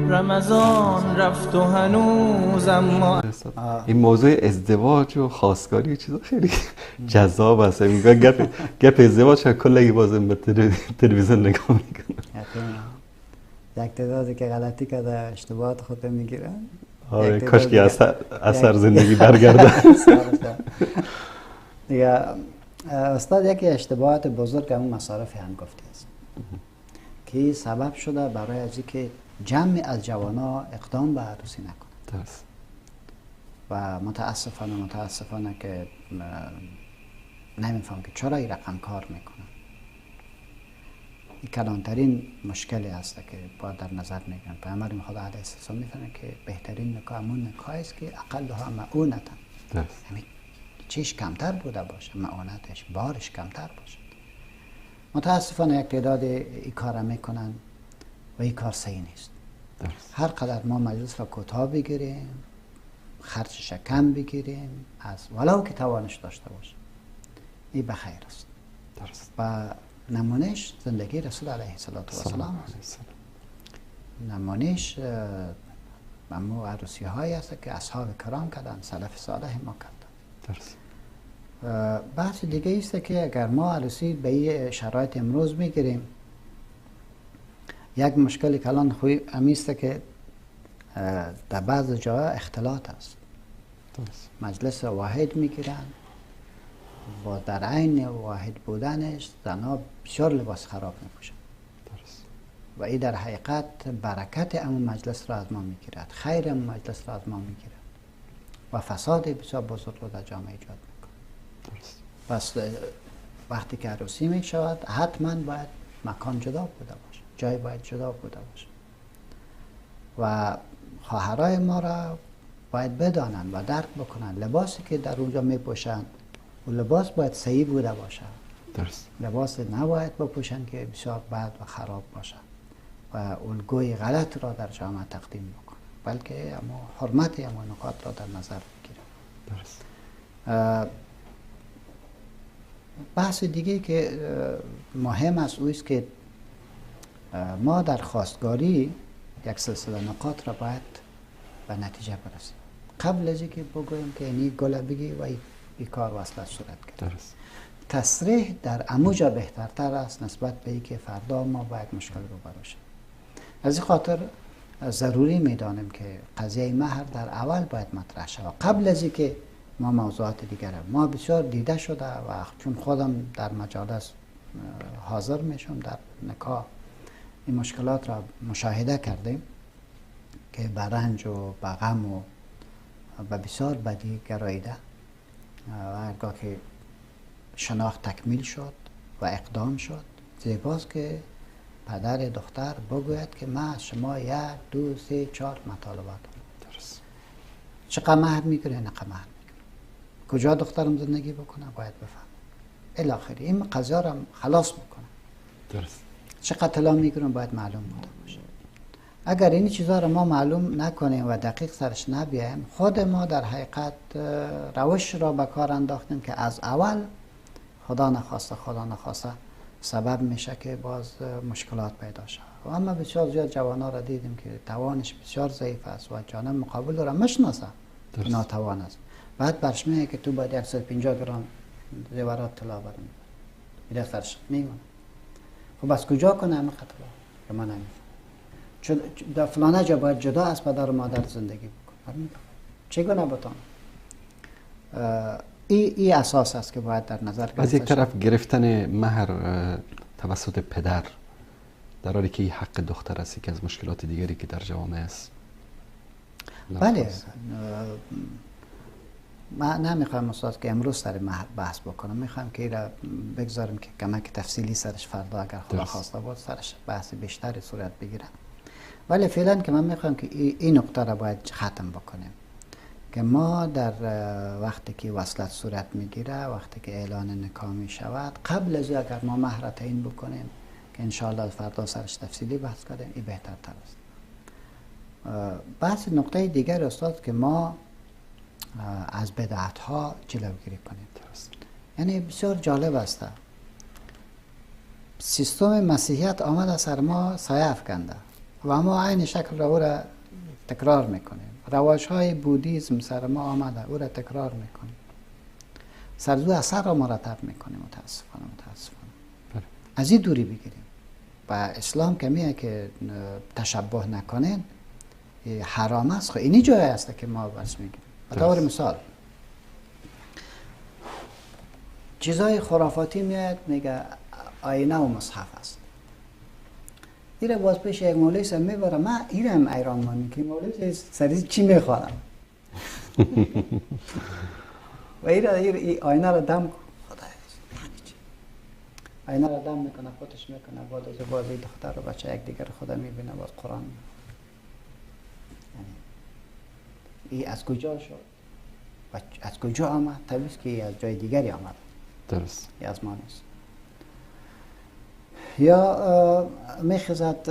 S1: رمضان رفت و هنوز اما
S2: این موضوع ازدواج و خواستگاری و چیزا خیلی جذاب است. میگه گپ ازدواج کلی بازم به تلویزیون نگاه میکنه.
S3: یک تعدادی که غلطی کرده اشتباهات خود میگیرن.
S2: آره کاش که اثر زندگی برگرده.
S3: دیگه استاد یکی اشتباهات بزرگ همون مصارف هنگفتی است که سبب شده برای از اینکه جمع از جوانا اقدام به عروسی نکنند.
S2: درست.
S3: و متاسفانه که نمیفهم که چرا این رقم کار میکنن. این کلانترین مشکلی هست که باید در نظر میگیرن. پیامبر خدا علیه السلام میفرماید که بهترین نکاح همون نکاحی است که اقلها معونتن.
S2: درست.
S3: یعنی چیش کمتر بوده باشه، معونتش، بارش کمتر باشه. متاسفانه یک تعداد این کار میکنن و این کار صحیح نیست.
S2: درست.
S3: هر قدر ما مجلس را کوتاه بگیریم، خرجش کم بگیریم، از ولو که توانش داشته باشه، این بخیر است.
S2: درست.
S3: و نمونهش زندگی رسول علیه السلام است. نمونهش امو عروسی هایی است که اصحاب کرام کردن، سلف صالح ما کردن.
S2: درست.
S3: بحث دیگه است که اگر ما عروسی به این شرایط امروز میگیریم، یک مشکل کلان خوی امیست که در بعض جاها اختلاط است.
S2: درست.
S3: مجلس واحد میگیرن با در عین واحد بودنش زنها بسیار لباس خراب میپوشن.
S2: درست.
S3: و این در حقیقت برکت امون مجلس را از ما میگیرد، خیر امون مجلس را از ما میگیرد و فساد بسیار بزرگ را در جامعه ایجاد میکنه.
S2: درست.
S3: پس وقتی که عروسی میشود حتما باید مکان جدا بوده باشه، جای باید جدا بوده باشه و خواهرای ما را باید بدانند و درک بکنن لباسی که در اونجا میپوشند و لباس باید صحیح بوده باشه.
S2: درست.
S3: لباس نباید بپوشن که بسیار بد و خراب باشه و الگوی غلط را در جامعه تقدیم بکنن، بلکه اما حرمت اما نکات را در نظر بگیرن.
S2: درست.
S3: بحث دیگه که مهم است اویست که ما در خواستگاری یک سلسله نقاط را باید به نتیجه برسیم قبل از اینکه بگوییم که اینی گل بگی و این کار وصلت صورت گرفت.
S2: درست.
S3: تصریح در اموجا بهترتر است نسبت به اینکه فردا ما با یک مشکل روبرو شیم. از این خاطر ضروری میدانیم که قضیه مهر در اول باید مطرح شود قبل از اینکه ما موضوعات دیگر. ما بسیار دیده شده و چون خودم در مجالس حاضر میشم در نکاح این مشکلات را مشاهده کردیم که به رنج و به غم و به بسیار بدی گراییده و هرگاه که شناخت تکمیل شد و اقدام شد، زیباست که پدر دختر بگوید که من از شما 1 2 3 4 مطالبات دارم.
S2: درست.
S3: چقدر مهر میگیره، نه مهر میگیره، کجا دخترم زندگی بکنه باید بفهمم الی آخر. این قضیه را خلاص میکنه.
S2: درست.
S3: چقدر طلا میگیرم باید معلوم بوده باشه. اگر این چیزها رو ما معلوم نکنیم و دقیق سرش نبیایم، خود ما در حقیقت روش را به کار انداختیم که از اول خدا نخواسته سبب میشه که باز مشکلات پیدا شود. و اما بسیار زیاد جوان‌ها را دیدیم که توانش بسیار ضعیف است و جانب مقابل را میشناسه ناتوان است. بعد برش میگه که تو باید 150 گرم زیورات طلا برم. این سرش میمونه. خب از کجا کنه همه قتلا که من نمیفهم. چون در فلانه جا باید جدا از پدر و مادر زندگی بکنه. چگونه بتانم؟ ای اساس است که باید در نظر گرفته.
S2: از یک طرف گرفتن مهر توسط پدر در حالی که حق دختر است، یکی از مشکلات دیگری که در جامعه است.
S3: بله، من نمیخوایم استاد که امروز سر مهر بحث بکنم، میخوایم که ایره بگذاریم که کمک تفصیلی سرش فردا اگر خدا خواسته بود سرش بحث بیشتری صورت بگیره. ولی فعلا که من میخوایم که این نقطه را باید ختم بکنیم که ما در وقتی که وصلت صورت میگیره، وقتی که اعلان نکاح میشود، قبل از اگر ما مهر تعیین بکنیم که انشاءالله فردا سرش تفصیلی بحث کردیم، این بهتر تر است. بحث نقطه دیگر استاد که ما از بدعت ها جلوگیری کنیم. یعنی بسیار جالب است، سیستم مسیحیت آمد سر ما سایه افکنده و ما عین شکل را او را تکرار میکنیم. رواج های بودیزم سر ما آمده، او را تکرار میکنیم، سر دو اثر را مرتب میکنیم. متاسفانه از این دوری بگیریم و اسلام که میگه که تشبه نکنین حرام است، خب اینی جای است که ما بس میگیریم. به طور مثال چیزای خرافاتی میاد میگه آینه و مصحف است، ایره باز پیش یک مولوی سر میبره، من ایره هم ایران مانی که مولوی سری چی میخوانم و ایره آینه را دم، خدای یعنی چی؟ آینه را دم میکنه، خودش میکنه، بعد از بازی دختر و بچه یک دیگر خدا میبینه، باز قرآن میکنه. یعنی ای از کجا شد و از کجا آمد؟ طبیعی که از جای دیگری آمد،
S2: درست،
S3: ای از ما نیست. یا میخزد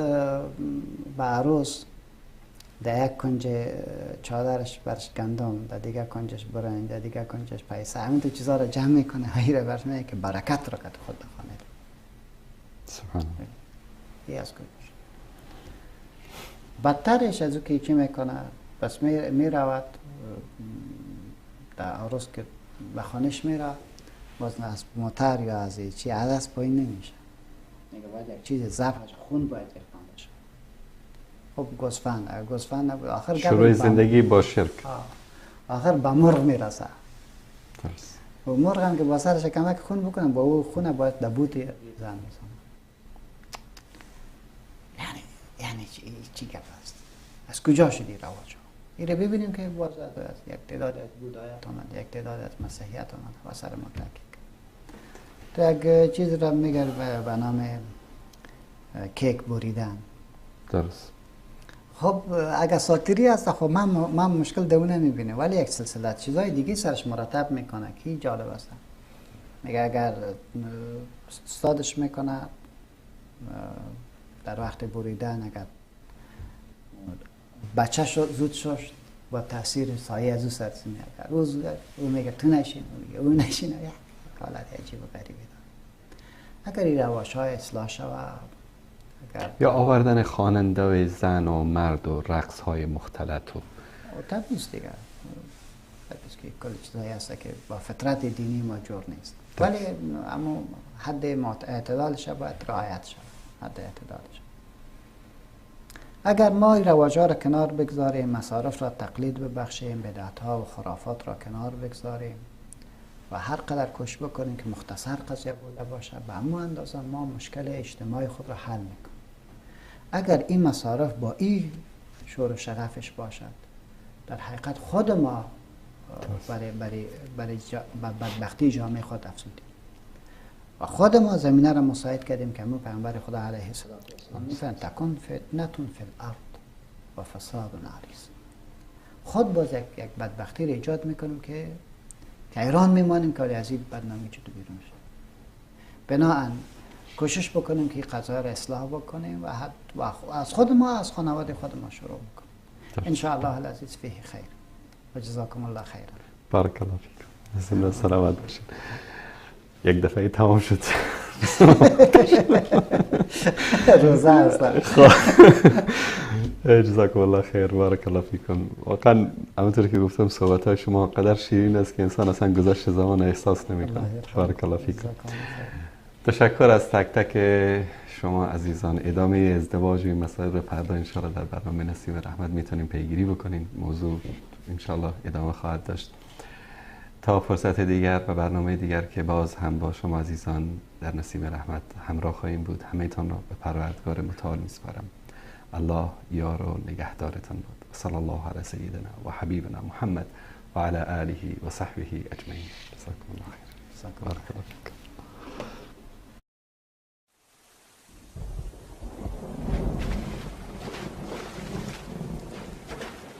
S3: به عروس در یک کنج چادرش برش گندم، در دیگر کنجش برنج، در دیگر کنجش پیسه، همین تو چیزا را جمع میکنه، هی را برش میگه که برکت را که خود بخوانید.
S2: سبحان الله.
S3: ای از کجا شد؟ بدترش از او که چی میکنه؟ بس می رود در عروس که به خانش میره، باز از موتر یا از چی از پایین نمیشه، میگه باید یک چیز ضبح خون باید ریختن باشه. خب گوسفند، گوسفند نبود، آخر
S2: شروع زندگی با شرک،
S3: آخر به مرغ میرسه.
S2: درست.
S3: و مرغ هم که با سرش کمک خون بکنه، با او خون باید دبوت زن بزنه. یعنی چی گپ است؟ از کجا شدی رواج؟ این رو ببینیم که باز از یک تعداد از بودایت آمد، یک تعداد از مسیحیت آمد و سر ما تاکید. تو یک چیز را میگه به نام کیک بریدن.
S2: درست.
S3: خب اگر ساتیری هست، خب من مشکل دو نمیبینم، ولی یک سلسله چیزای دیگه سرش مرتب میکنه که جالب است. میگه اگر استادش میکنه در وقت بریدن، اگر بچه شد زود شد با تاثیر سایه از او سرس میاد، روز او میگه تو نشین، او میگه او نشین، یک حالت عجیب و غریبی داره. اگر این رواج های اصلاح شود، اگر
S2: یا آوردن خواننده زن و مرد و رقص های مختلط و
S3: طبیعی است دیگه، طبیعی است که کل چیزایی هست که با فطرت دینی ما جور نیست، ولی اما حد اعتدالش باید رعایت شود، حد اعتدالش. اگر ما رواج ها را کنار بگذاریم، مصارف را تقلید ببخشیم، بدعت ها و خرافات را کنار بگذاریم و هر قدر کوشش بکنیم که مختصر قضیه بوده باشه، به همون اندازه ما مشکل اجتماعی خود را حل میکنیم. اگر این مصارف با این شور و شغفش باشد، در حقیقت خود ما برای بدبختی جامعه خود افزودیم و خود ما زمینه را مساعد کردیم که امروز پیامبر خدا علیه السلام میفرمایند تکون فتنه فی الارض و فساد عریض. خود باز یک بدبختی را ایجاد میکنیم که حیران میمانیم که از این بدنامی چطور بیرون شد. بناهن کوشش بکنیم که این قضایا را اصلاح بکنیم و از خود ما، از خانواده خود ما شروع بکنیم. ان شاء الله العزیز فیه خیر و جزاکم الله خیرا.
S2: بارک الله فیکم. سلامت باشین. یک دفعه تمام شد.
S3: روزه هستم.
S2: جزاکم الله خیر، بارک الله فیکم. واقعا همونطور که گفتم صحبت های شما قدر شیرین است که انسان اصلا گذشت زمان احساس نمیکنه. بارک الله فیکم. تشکر از تک تک شما عزیزان. ادامه ازدواج و این مسائل رو فردا انشاءالله در برنامه نسیم رحمت میتونیم پیگیری بکنیم. موضوع انشاءالله ادامه خواهد داشت. تا فرصت دیگر و برنامه دیگر که باز هم با شما عزیزان در نسیم رحمت همراه خواهیم بود، همه تان را به پروردگار متعال میسپارم. الله یار و نگهدارتان باد. وصلى الله على سيدنا وحبيبنا محمد وعلى آله وصحبه أجمعين. جزاكم الله خير. بارك الله فيك.